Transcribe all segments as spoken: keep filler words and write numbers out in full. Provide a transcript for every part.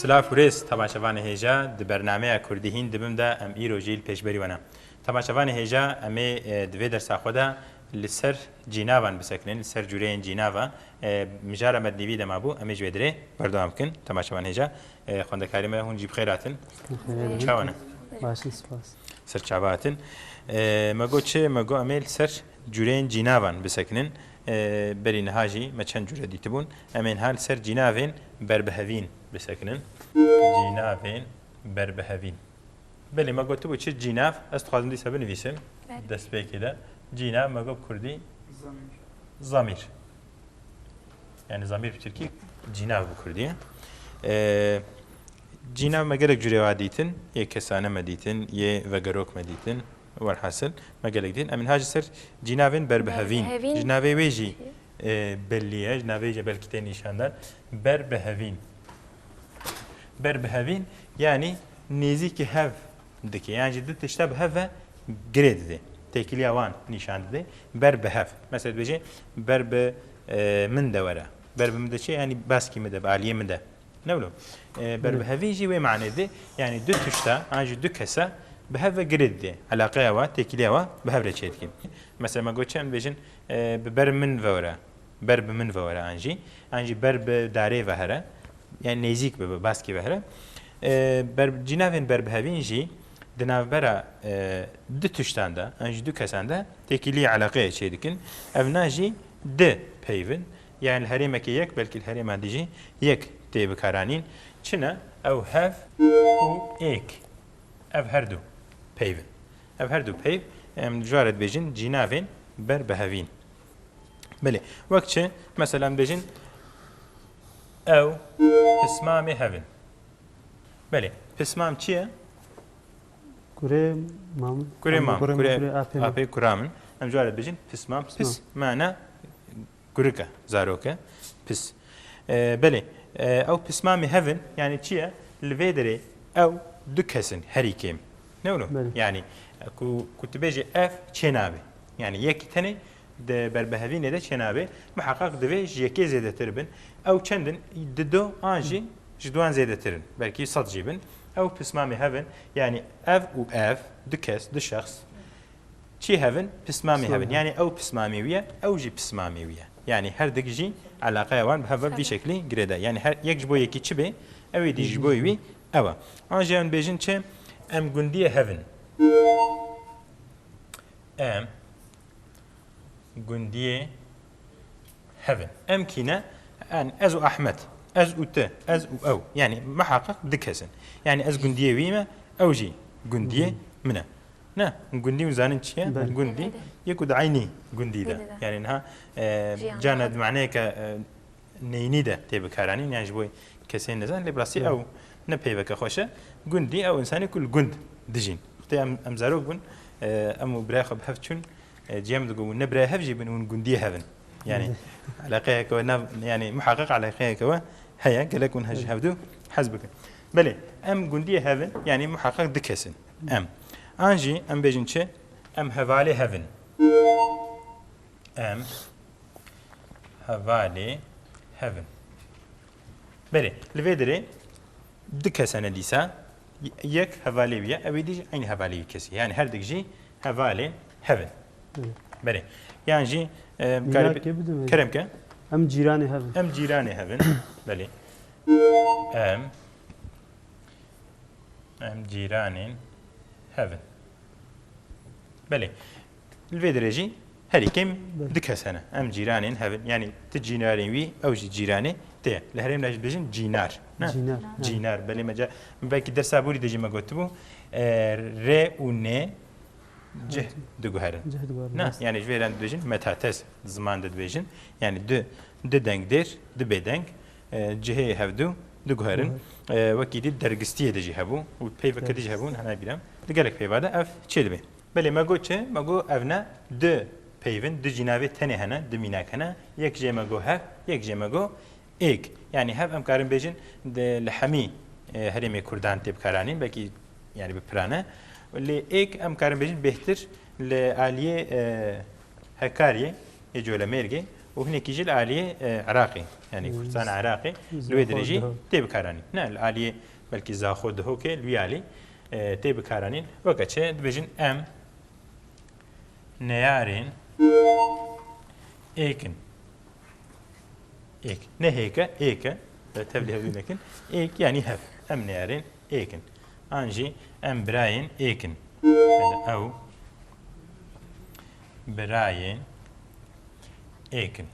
Silav û rêz temaşevanê hêja, di bernameya Kurdî hîn dibim de em îro jî li pêşberî we ne. Temaşevanê hêja, em ê, e, di vê dersa xwe de li ser cînavan bisekinin, li ser cûreyên cînava. E, mijara me di nîvî de mabû, em ê ji vê dirê berdewam bikin. Temaşevan hêja, e, xwendekarê me hûn jî bi xêr hatin. Bi xêr hatin. Çawa ne? Baş in, spas. Ser çava hatin. E, me got çi? Me got em ê li ser cûreyên cînavan bisekinin. E, berî niha jî me çend cûre dîtibûn. Em ê niha li ser cînavên berbihevîn bisekinin. Cînavên berbihevîn. Belê, me gotibû çi cînav? Ez dixwazim dîsa binivîsim. Belê. Destpêkê de. Cînav, me got kurdî? Zamîr. Zamîr. Yani zamîr bi tirkî cînav bi kurdî. Ee, cînav me gelek cûrê wa dîtin. Yê kesane me dîtin, yê vegerok me dîtin. Welhasil, me gelek dîtin. Em niha ji ser cînavên berbihevîn. Berbihevîn. Ji navê wê jî, e, bellî ye. Ji navê jî belkî tê nîşandan. Berbihevîn. Berbihevîn, yani nêzîkî hev dike. Yani ji du tişta bi hev ve girê dide. Têkiliya wan nîşan dide. Ber bi hev. Mesela dibêje, ber bi, e, min de were. Ber bi min de çi? Yani baskî min de, bi aliyê min de. Ne wilo? E, ber bi Hı. hevî jî wê manê dide. Yani du tişta, an jî du kesa bi hev ve girê dide. Alaqeya wa, têkiliya wa bi hev re çêdike. Mesela me got çi em dibêjin, e, bi ber min ve were. Ber bi min ve were an jî. An jî ber bi darê ve here. Yani nêzîk bibe, baskî ve here. E, ber, cînavên berbihevîn jî di navbera, e, du tiştan de, an jî du kesan de têkiliyê eleqeyê çêdikin. Evna jî di peyv in. Yani li herêmekê yek, belkî li herêma dî jî yek tê bikaranîn. Çi ne? Ew hev û êk. Ev her du peyv in. Ev her du peyv, em ji wa re dibêjin cînavên berbihevîn. Belê. Wek çi? Mesela em dibêjin ew pismamê hev in. Belê. Pismam çi ye? Kurê mam. Kurê mam. Kurê, kurê apê min. Apê kura min. Em ji wa re dibêjin pismam. Pismam. Pis mana kurik e, zarok e. Pis. E, belê. E, ew pismamê hev in, yani çi ye? Li vê derê ew du kes in, herî kêm. Ne wilo? Belê. Yani, ku, ku tu bêjî ev çê nabe. Yani yekî tenê di berbihevînê de çênabe, muheqeq divê ji yekê zêdetir bin. Ew çend in? Di du an jî ji duan zêdetir in. Belkî sed jî bin. Ew pismamê hev in. Yani ev û ev, du kes, du şexs. Çi hev in? Pismamê hev in. Pismamê hev. Yani ew pismamê wî ye, ew jî pismamê wî ye. Yani her dik jî eleqeya wan bi hev ve vî şeklî girêdayî. Yani her yek ji bo yekî çi bê, ew ê dî ji bo wî ew e. An jî em dibêjin çi? Em gundiyê hev in. Em gundiyê hev in. Em kî ne? En, ez û Ahmet, ez û tu, ez û ew. Yani muheqeq du kes in. Yani ez gundiyê wî me, ew jî gundiyê min e. Ne? Gundî hûn zanin çi ye? Belê. Gundî, belê, yek û di eynî gundî de. Gundî de. Yani niha, e, cana di maneyeke, e, neyînî de tê bikaranîn, yani ji bo kesên nizan, lê bi rastî ew ne peyveke xweş e. Gundî, ew însanê ku li gund dijîn. Wextê em, em zarok bûn, e, em û birayê xwe bi hev çûn, e, cem digot, hûn ne birayê hev jî bin, hûn gundiyê hev in. Yani eleqeyeke we nav, yani muheqeq eleqeyeke we heye, gelek hûn ji hevdu hez bikin. Belê, em gundiyê hev in, yani muheqeq du kes in. Em. An jî em bêjin çi? Em hevalê hev in. Em hevalê hev in. Belê, li vê derê du kes hene dîsa. Yek hevalê wî ye, ew ê dî jî eynî hevalê wî kesî. Yani her dik jî hevalên hev in. Belê. Belê. Yan jî, e, mînakê bidim ez. Kerem ke. Em cîranê hev in. Em cîranê hev in. Belê. Em Em cîranên hev in. Belê. Li vê derê jî herî kêm du kes hene. Em cîranên hev in. Yanî tu cînarên wî, ew jî cîranê te ye. Li herêm de jî dibêjin cînar. Ne? Cînar, he. Cînar. Belê me ca, belkî dersa borî de jî me gotibû, e, rê û nê cih diguherin. Cih diguherin, rast. Na, yani ji vê re dibêjin metatez, di ziman de dibêjin. Yani du, du dengdêr, du bêdeng, e, cihê hevdu diguherin. Diguherin. E, wekî dî dergistiyê de jî hebû û peyveke dî jî hebû, hena bîra. Di gelek peyva de ev çê dibe. Belê me got çi? Me got ev ne du peyvin, du cînavê tenê hene, du mînak hene. Yek jê me got hev, yek jê me got êk. Yani hev em karin bêjin di, li hemî, e, herêmê Kurdan tê bikaranîn, belkî yani bi pirane. Lê êk em karin bêjin bêhtir li aliyê, e, Hekariyê, yê Colemêrgê û hinekî jî li aliyê, e, Iraqê, yanî Kurdistan Iraqê, li wê dirêjî tê bikaranîn. Ne, li aliyê belkî Zaxo, Dihokê, li wî alî, e, tê bikaranîn. Weke çi dibêjin, em neyarên êk in. Êk. Ne hêk e, êk e. Tevlî hevdû nekin. Êk, yanî hev. Em neyarên êk in. An jî em birayên êk in. Yani ew birayên êk in.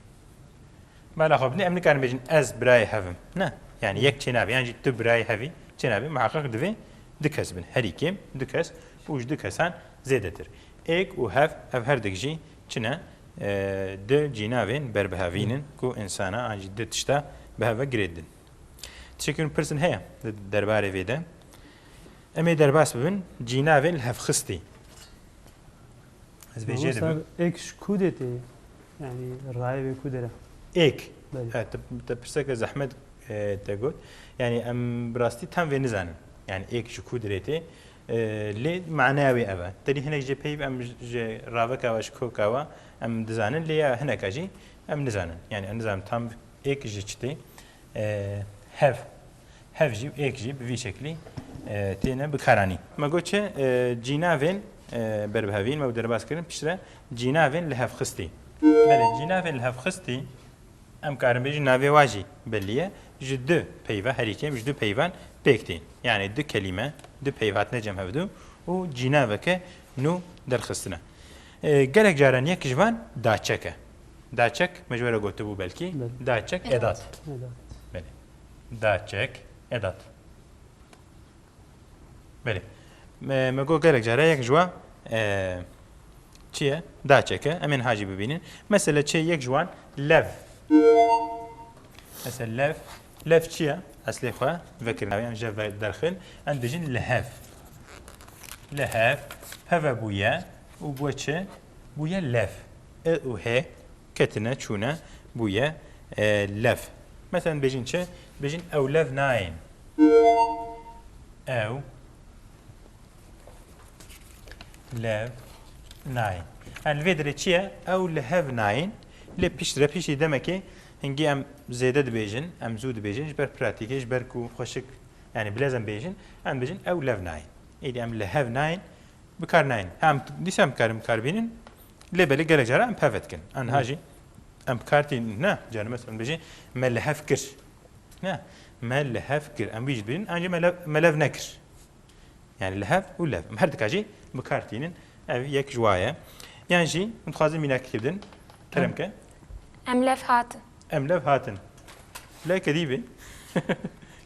Bala xwe bidin, em nikarin bêjin, "Ez birayê hev im." Ne. Yani yek çênabe. Yan jî tu birayê hev î, çênabe. Muheqeq divê du kes bin. Herî kêm du kes û ji du kesan zêdetir. Êk û hev, ev her dik jî çi ne? E, du cînavên berbihevîn in ku însana an jî du tişta bi hev ve girê didin. Tiştekî pirsin heye di derbarê vê de. Em ê derbas bibin cînavên lihevxistî. Ez vê jê Mamosta, dibim. Êk ji ku dê tê? Yani rayê wê ku dere? Êk. Belê. E, te, te pirseke zehmet, e, te got. Yani em bi rastî tam vê nizanin. Yani êk ji ku dirê tê? E, lê maneya wê ev e. Tedî hinek jê peyv em ji, ji raveka we, ji koka we em dizanin, lê ya hineka jî em nizanin. Yani em nizanin tam êk ji çi tê? E, hev. Hev jî, êk jî bi vî şeklî, e, têne bikaranîn. Me got çi, e, cînavên, e, berbihevîn, me derbas kirin, piştre cînavên lihevxistî. Belê, cînavên lihevxistî, em karin bêjin navê wa jî belî ye, ji du peyva, herî kêm ji du peyvan pêk tên. Yani du kelîme, du peyv hatine cem hevdû û cînaveke nû derxistine. E, gelek caran yek ji van daçek e. Daçek, me ji we re gotibû belkî. Belê. Daçek, edat. Edat. Belê. Daçek, edat. Belê. Me, me got gelek cara yek ji wan, e, çi ye? Daçek e. Em ên ha jî bibînin. Mesela çi yek ji wan? Lev. Mesela lev. Lev çi ye? Eslê xwe vekirin. Yan ji ve derxin. Em dibêjin lihev. Lihev. Peve bûye. Û bûye çi? Bûye lev. E û hê ketine, çûne, bûye, e, lev. Mesela bêjin çi? Bêjin ew lev nayên. Ew lev nayên. Yani li vê dirê çi ye? Ew li hev nayên. Lê piştre, piştî demekê hingî em zêde dibêjin, em zû dibêjin, ji ber pratîkê, ji ber ku xweşik, yani bilez em bêjin, em dibêjin ew lev nayên. Êdî em li hev nayên, bi kar nayên. Em dîsa em dikarin bi kar bînin, lê belê gelek cara em peve dikin. An ha Hı. jî em bi kar tînin. Ne, canê me, em bêjin, me li hev kir. Ne, me li hev kir. Em wî jî dibînin, an jî me lev, me lev nekir. Yani li hev û lev. Em her dika jî bi kar tînin. Ev yek ji wa ye. Yan jî, em dixwazin mînakekê bidin. Kerem ke. Em lev hatin. Em lev hatin. Lê kedî bî.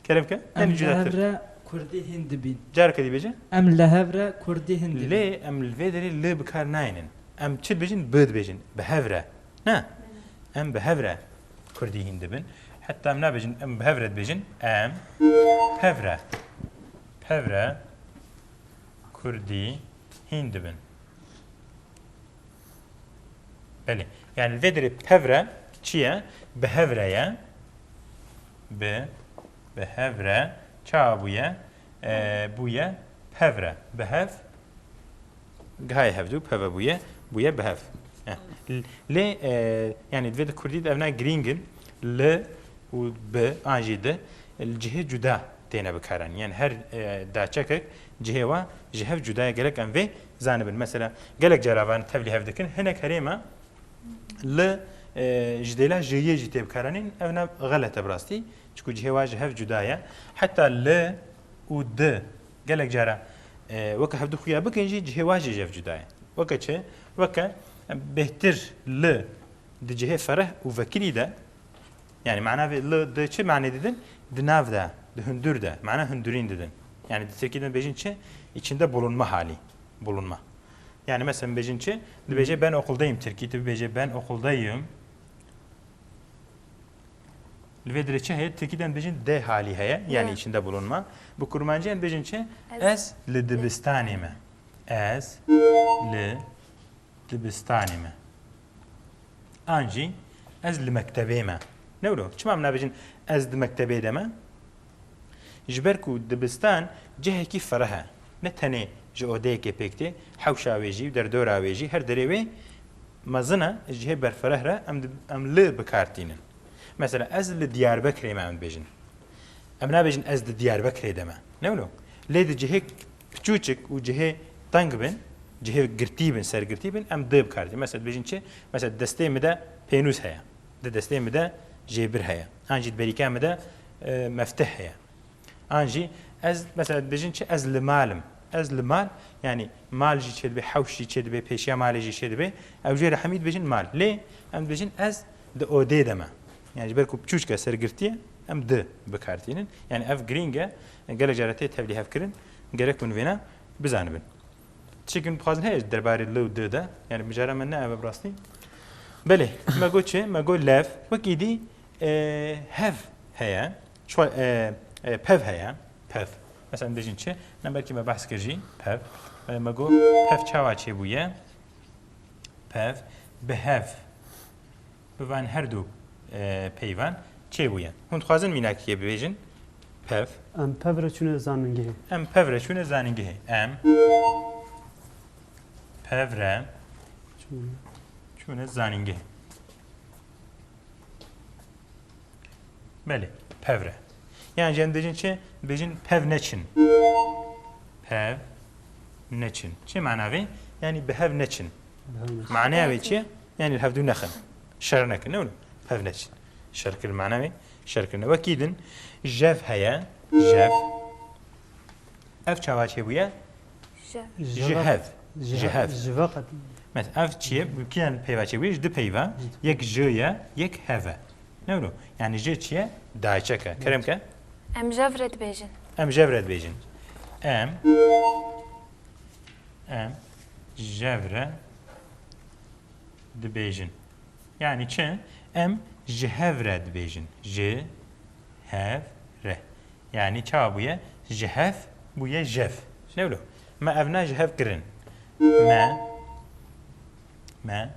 Kerem ke. Em Tenî li cudatir. Hev re kurdî hîn dibîn. Careke dî bêje. Em li hev re kurdî hîn dibîn. Lê em li vê derê li bi kar nayênin. Em çi dibêjin? Bi dibêjin. Bi hev re. Ne? Em bi hev re kurdî hîn dibin. Heta em nabêjin, em bi hev re dibêjin. Em hev re. Hev re kurdî hîn dibin. Belê. Yani li vê derê pevre çi ye? Bi hev re ye. Bi, bi hev re. Çawa bûye? E, bûye pevre. Bi hev gihayê hevdû peve bûye. Bûye bi hev. He. L-, lê, e, yani di vê de kurdî de evna girîng in. Li û bi, an jî di, li cihê cuda têne bikaranîn. Yani her, e, daçekek cihê wa ji hev cuda ye. Gerek em vê zanibin. Mesela gelek cara van tevlî hev dikin. Hinek herêma li, e, ji dêla jiyê jî tê bikaranîn. Ev nav xelet e bi rastî. Çiku cihê wa ji hev cuda ye. Heta li û di gelek cara, e, weke hevdu xuya bikin jî cihê wa jî ji hev cuda ye. Weke çi? Weke, e, bêhtir li di cihê fereh û vekirî de, yani mana vê li di çi manê didin? Di nav de, di hundur de, mana hundurîn didin. Yani di tirkî de bêjin çi? İçinde bulunma hali, bulunma. Yani mesela bêjin çi? Dibêje ben okuldayım tirkî, tu bêje ben okuldayım. Li vê dirê çi heye? Tirkî de bêjin de halî heye, yani Ya. içinde bulunma. Bi kurmancî em bêjin çi? Ez Ez li dibistanê me. Ez li dibistanê me. An jî ez li mektebê me. Ne wilo? Çima em nabêjin ez di mektebê de me? Ji ber ku dibistan cihekî fereh e. Ne tenê ji odeyekê pêk tê, hewşa wê jî û derdora wê jî, her derê wê mezin e, ji cihê berfireh re em di-, em li bi kar tînin. Mesela ez li Diyarbekirê me em dibêjin. Em nabêjin ez di Diyarbekirê de me. Ne wilo? Lê di cihê piçûçik û cihê teng bin, cihê girtî bin, sergirtî bin, em di bi kar tînin. Mesela dibêjin çi? Mesela destê min de pênûs heye. Di destê min de jêbir heye. An jî di berîka min de, e, meftih heye. An jî ez, mesela, dibêjin çi? Ez li mal im. Ez li mal, yanî mal jî çêdibe, hewş jî çêdibe, pêşiya malê jî çêdibe. Ew jê re hemî dibêjin mal. Lê em dibêjin ez di odê de me. Yanî ji ber ku piçûçke sergirtî ye, em di bi kar tînin. Yanî ev girîng e, gelek cara tê tevlîhevkirin, gerek hûn vêna bizanibin. Tiştekî hûn dixwazin heye derbarê li û di de? Yanî mijara me ne ev e bi rastî. Belê, me got çi? Me got lev. Wekî dî, e, hev heye. Çi wa-, e, e, pev heye. Pev. Mesela dibêjin çi? Ne belkî me behs kir jî. Pev. E, me got pev çawa çêbûye? Pev bi hev. Bi van her du, e, peyvan çêbûye. Hûn dixwazin mînakî bibêjin? Pev. Em pev re çûne zanîngehê. Em pev re çûne zanîngehê. Em pev re çûne zanîngehê. Belê, pev re. Yanî em dibêjin çi? Dibêjin pev neçin. Pev neçin. Çi mana vê? Yanî bi hev neçin. Bi hev neçin. Manaya vê çi ye? Yanî li hevdû nexin. Şer nekin, ne wilo? Pev neçin. Şerkir mana wê, şerkirine. Wekî din, jev heye, jev. Ev çawa çêbûye? Ji. Ji hev. Ji hev. Ji veqet. Mes-, ev çi ye? Bi kîjan peyva çêbûye? Ji du peyva. Yek ji ye, yek hev e. Ne wilo? Yanî ji çi ye? Dayçek e. Kerem ke? Em jev re dibêjin. Em jev re dibêjin. Em, em jev re dibêjin. Yanî çi? Em ji hev re dibêjin. Ji hev re. Yanî çawa bûye? Ji hev bûye jev. Ne wilo? Me evna ji hev kirin. Me, me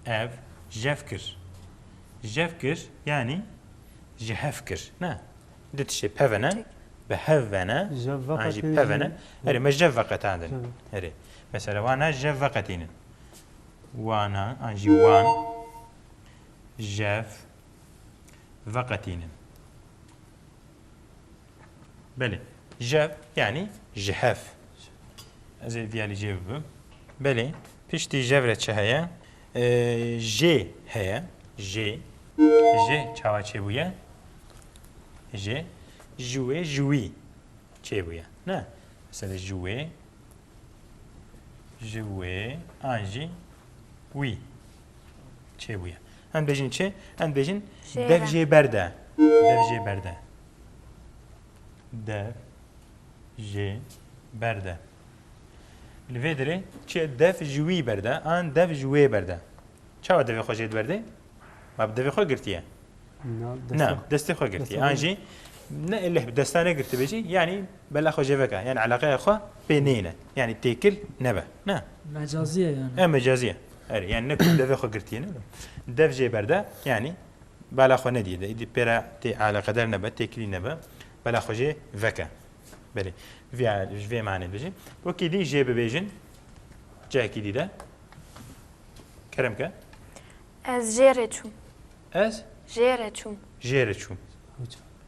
ev jev kir. Jev kir, yanî ji hev kir. Ne? Du tiştê pev e ne? Bi hev ve ne? Jev veqetînin. An jî pev e ne? Erê, me jev veqetandin. Jev. Erê. Mesela wana jev veqetînin. Wana, an jî wan, jev veqetînin. Belê. Jev, yanî ji hev. Ez ê viyalî jê bibim. Belê. Piştî jev re çi heye? Ee, jê heye. Jê. Jê çawa çêbûye? Jê. Ji wê, ji wî çêbûye. Ne? Mesela ji wê. Ji wê an jî wî çêbûye. Em dibêjin çi? Em dibêjin dev jê berde. Dev jê berde. Dev jê berde. Li vê derê çi ye? Dev ji wî berde an dev ji wê berde. Çawa devê xwe jê diberdê? Ma bi devê xwe girtiye? Na, destê xwe girtiye. An jî ne elleh bi desta negirtibe jî, yanî bela xwe jê veke. Yanî eleqeya xwe pê neyne. Yanî têkil nebe. Ne? Mecazî ye yanî. E, mecazî ye. Erê, yanî ne ku devê xwe girtiye ne. Dev jê berde, yanî bela xwe nediye de. Îdî pêra tê eleqedar nebe, têkilî nebe. Bela xwe jê veke. Belê. Viya, ji vê manê dibêjin. Wekî dî jê bibêjin. Cihekî dî de. Kerem ke. Ez jê re çûm. Ez? Jê re çûm. Jê re çûm.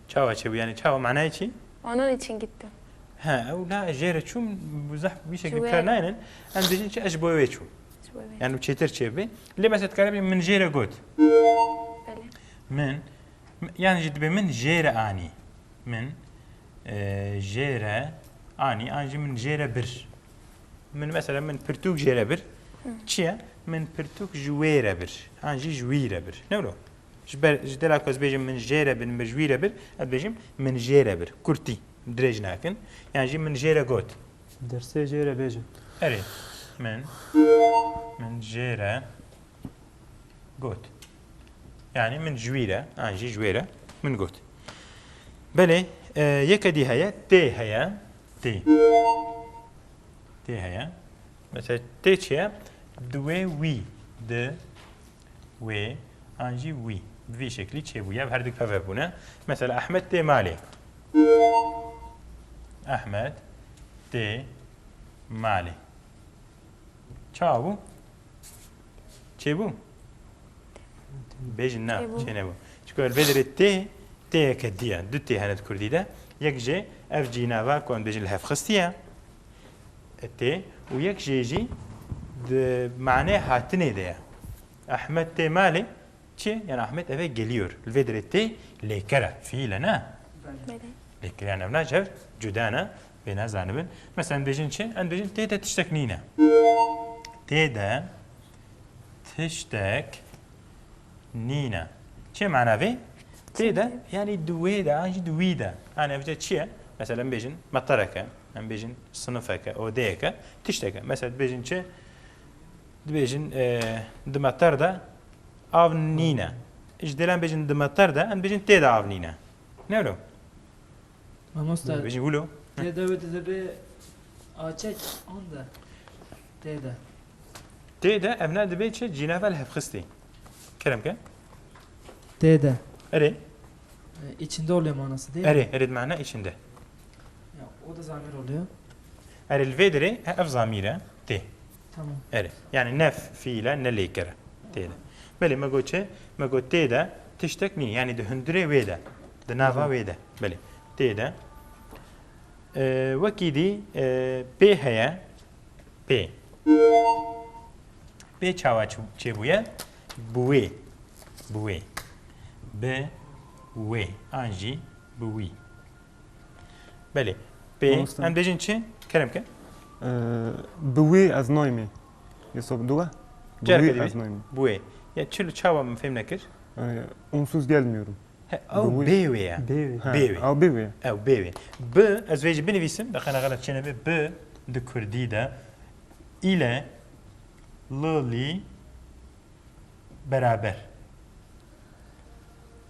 Çawa çêbû? Yanî çawa manayê çi? Onun için gittim. He, ew na jê re çûm, bu zehf bir şekilde kar naynin. Em dibêjin çi, ez ji bo wê çûm. Ji bo wê. Yanî çêtir çêbî. Lê mesela dikare bê min jê re got. Belê. Min, yanî jî dibê min jê re anî. Min, e, jê re anî, an jî min jê re bir. Min mesela min pirtûk jê re bir. Hı. Çi ye? Min pirtûk ji wê re bir. An jî ji wî re bir. Ne wilo? Ji ber, ji dela ku ez bêjim min jê re bin, min ji wî re bir, ez dibêjim min jê re bir. Kurtî, dirêj nakin. Yan jî min jê re got. Dersê jê re bêjin. Erê, min, min jê re got. Yanî min ji wî re, an jî ji wê re min got. Belê, e, yeke dî heye, tê heye, tê. Tê heye. Mesela tê çi ye? Di wê wî, di wê, an jî wî. Bi vî şeklî çêbûye, ev her du peve bûne. Mesela Ehmed tê malê. Ehmed tê malê. Çawa bû? Çêbû? Bêjin na, Çêbû. Çênebû. Çiko li vê derê tê, têyeke dî ye. Du tê hene di kurdî de. Yek jê ev cînava ku em dibêjin li hev xistiye, e, tê, û yek jê jî di manê hatinê de ye. Ehmed tê malê, çi? Yani Ahmet eve geliyor. Li vê derê tê lêker e, fiîl e, ne? Belê. Lêker, yani evna ji hev cuda ne, bê nezanibin. Mesela em dibêjin çi? Em dibêjin tê de tiştek nîne. Tê de tiştek nîne. Çi mana vê? Tê de, yani di wê de, an jî di wî de. Yani evce çi ye? Mesela em bêjin metereke, em bêjin sinifeke, odeyeke, tişteke. Mesela dibêjin çi? Dibêjin, e, di meter de av nîne. Ji dêlan bêjin di meter de, em dibêjin tê de av nîne. Ne wilo? Mamoste, Bêjin wilo. Tê de wê dibe açek an de. Tê de. Tê de, ev ne dibe çi? Cînava li hev xistî. Kerem ke? Tê de. Erê. E, içinde oluyor manası değil mi? Erê, erê, mana içinde. Ya, o da zamir oluyor. Erê, li vê derê, he, ev zamîr e, tê. Tamam. Erê. Yani ne fiîl e, ne lêker e. Tê de. Belê, me got çi? Me got tê de tiştek nîne. Yani di hundirê wê de. Di nava Hı hı. wê de. Belê. Tê de. E, wekî dî, e, pê heye. Pê. Pê çawa çi-, çêbûye? Bi wê. Bi wê. Bi wê. An jî bi wî. Belê. Pê. Mamoste. Em dibêjin çi? Kerem ke. Ee, bi wê ez nayme. Yesa bi duwe? Bi Cerke wê dibê. ez nayme. Bi wê. Ya çi li çawa min fêm nekir? Ee, onsuz gelmiyorum. He, ew Bi wê. bê wê ye. Bê wê. Ha, Bê wê. ew bê wê. Ew bê wê. Bi, ez vê jî binivîsim, deqena xelet çênebe, bi di kurdî de ile, li, lî, beraber.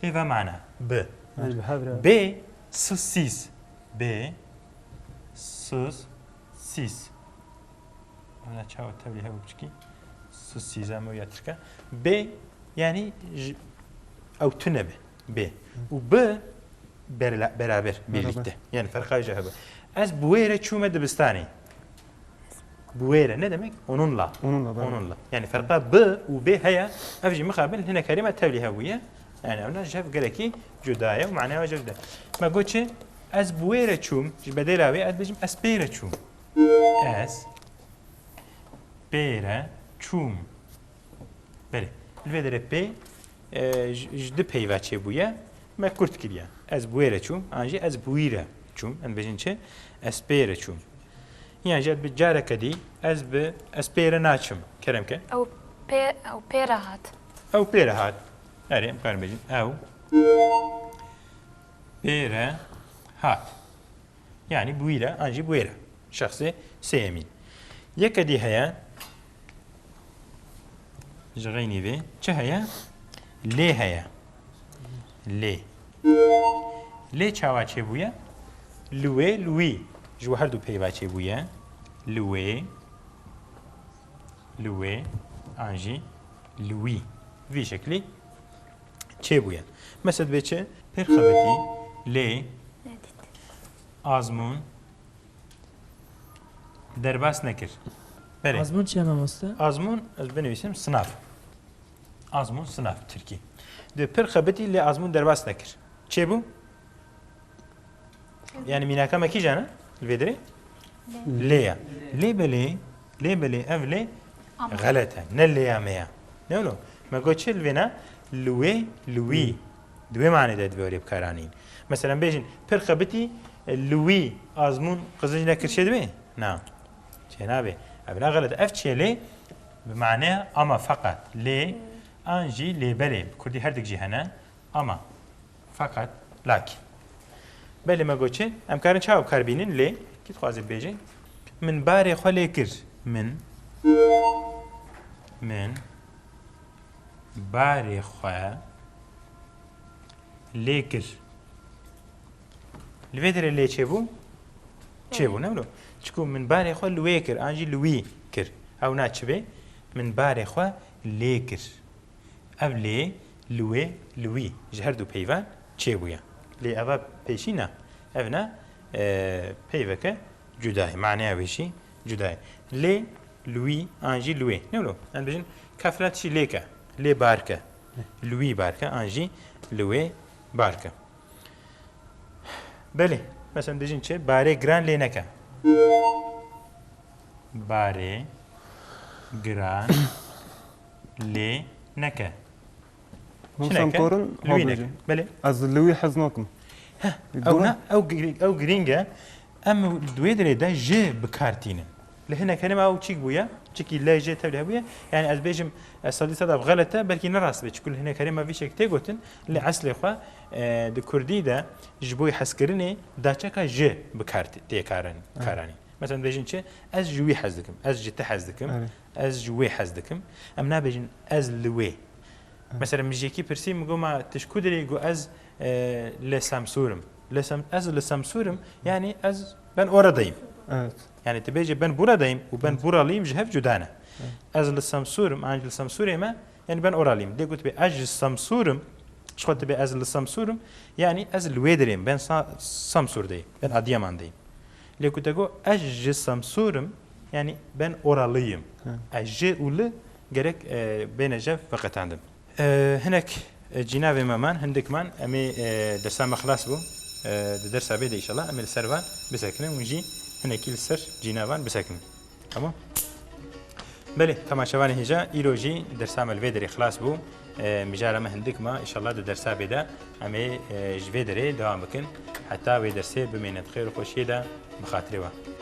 Tê ve mana. Bi. Yani bi hev re. Bê, siz, siz. Bê, siz, siz. Ana çawa tevlî hev biçikî. Siz, siz, em ya tirke. Bê, yani ji-, ew tune bi. Bê. Û bi berla-, beraber, Beraber. birlikte. Yani ferqa ji hebe. Ez bi wê re çûme dibistanê. Bi wê re ne demek? Onunla. Onunla, beraber. Onunla. Yani ferqa bi û bê heye, ev jî mixabil hinek herî me tevlî hebûye. Yani evna ji hev gelekî cuda ye û manaya ji hev cuda. Me got çi? Ez bi wê re çûm, ji bedêla wê ez bêjim ez pê re çûm. Ez pê re çûm. Belê. Li vê derê pê, e, ji, ji du peyva çêbûye. Me kurt kiriye. Ez bi wê re çûm, an jî ez bi wî re çûm. Em dibêjin çi? Ez pê re çûm. Yan jî bi careke dî, ez bi, ez pê re naçim. Kerem ke. Ew pê, ew pê re hat. Ew pê re hat. Erê, em karin bêjin. Ew pê re hat. Yani bi wî re, an jî bi wê re. Şexsê sêyemîn. Yeke dî heye. Ji xeynî vê. Çi heye? Lê heye. Lê. Lê çawa çêbûye? Li wê, li wî. Ji we her du peyva çêbûye. Li wê, li wê, an jî li wî. Vî şeklî çêbûye. Mesela dibê çi? Pêr xebitî, lê Ne dît? azmûn derbas nekir. Belê. Azmûn çi ye mamoste? Azmûn, ez binivîsim, sınav. Azmûn, sınav, tirkî. Dibê pir xebitî lê azmûn derbas nekir. Çêbû? Yani mînaka me kîjan e? Li vê derê? Lê. Lê ye. Lê belê, lê belê, ev lê Ama. xelet e. Ne lê ya me ya. Ne wilo? Me got çi li vêna? Li wê, li wî. Di wê manê de divê were bikaranîn. Mesela bêjin, pir xebitî, e, li wî azmûn qizinc nekir çê dibe? Na. Çê nabe. Ev na xelet. Ev çê lê bi maneya ama feqet. Lê, an jî lê belê. Bi kurdî her dik jî hene. Ama. Feqet, lakin. Belê me got çi? Em karin çawa bi kar bînin? Lê, kî dixwaze bêje? Min barê xwe lê kir. Min, min barê xwe lê kir. Li vê derê lê çêbû? Çêbû, ne wilo? Çiku min barê xwe li wê kir, an jî li wî kir. Ew na çi bê? Min barê xwe lê kir. Ev lê, li wê, li wî ji her du peyvan çêbûye. Lê eva pêşîn e. Ev ne, e, peyveke cuda ye. Maneya wê jî cuda ye. Lê, li wî, an jî li wê. Ne wilo? Em dibêjin, Kefra çi lê ke? Lê barke. Li wî barke, an jî li wê barke. Belê, mesela dibêjin çi? Barê giran lê neke. Barê giran lê neke. Çi Hûn neke? Semkorin Li wî neke. Belê. Ez li wî hez nakim. Heh, ew ne, ew gir-, ew girîng e. Em di wê derê de ji bi kar tînin. Li hinek herêma ew çîk bûye, çikî lê jê tevlî hebûye. Yani ez bêjim, ez sedî sed ev xelet e, belkî ne rast be. Çikû li hinek herêma vî şek tê gotin, li eslê xwe, e, di kurdî de ji bo hezkirinê daçeka ji bi kar tê, tê karan-, Evet. karanî. Mesela dibêjin çi? Ez ji wî hez dikim, ez ji te hez dikim, Evet. ez ji wê hez dikim. Em nabêjin ez li wê. Mesela min ji yekî pirsî, min got, "Ma tu ji ku derê?" Got, "Ez, e, li Semsûr im." Li Sem-, ez li Semsûr im, yani ez ben oradayım. Evet. Yani tu bêjî ben buradayım û ben Evet. buralıyım ji hev cuda ne. Evet. Ez li Semsûr im, an ji li Semsûrê me, yani ben oralıyım. Lê got bê ez ji Semsûr im, ji xwe tu bê ez li Semsûr im, yani ez li wê derê im, ben Sa-, Samsûrdeyim, ben Adıyaman'dayım. Lê ku te got ez ji Semsûr im, yani ben oralıyım. Evet. Ez ji û li gerek, e, bêne jev veqetandin. E, hinek, e, cînavê me man, hindik man, em ê, e, dersa me xilas bû. E, di dersa bê de înşallah em ê li ser van bisekinin, hûn jî hinekî li ser cînavan bisekinin. Tamam? Belê, temaşevanê hêja, îro jî dersa me li vê derê xilas bû. E, mijara me hindik ma, înşallah di dersa bê de em ê, e, ji vê derê dewam bikin. Heta wê dersê bimînin di xêr û xweşiyê de, bi xatirê we.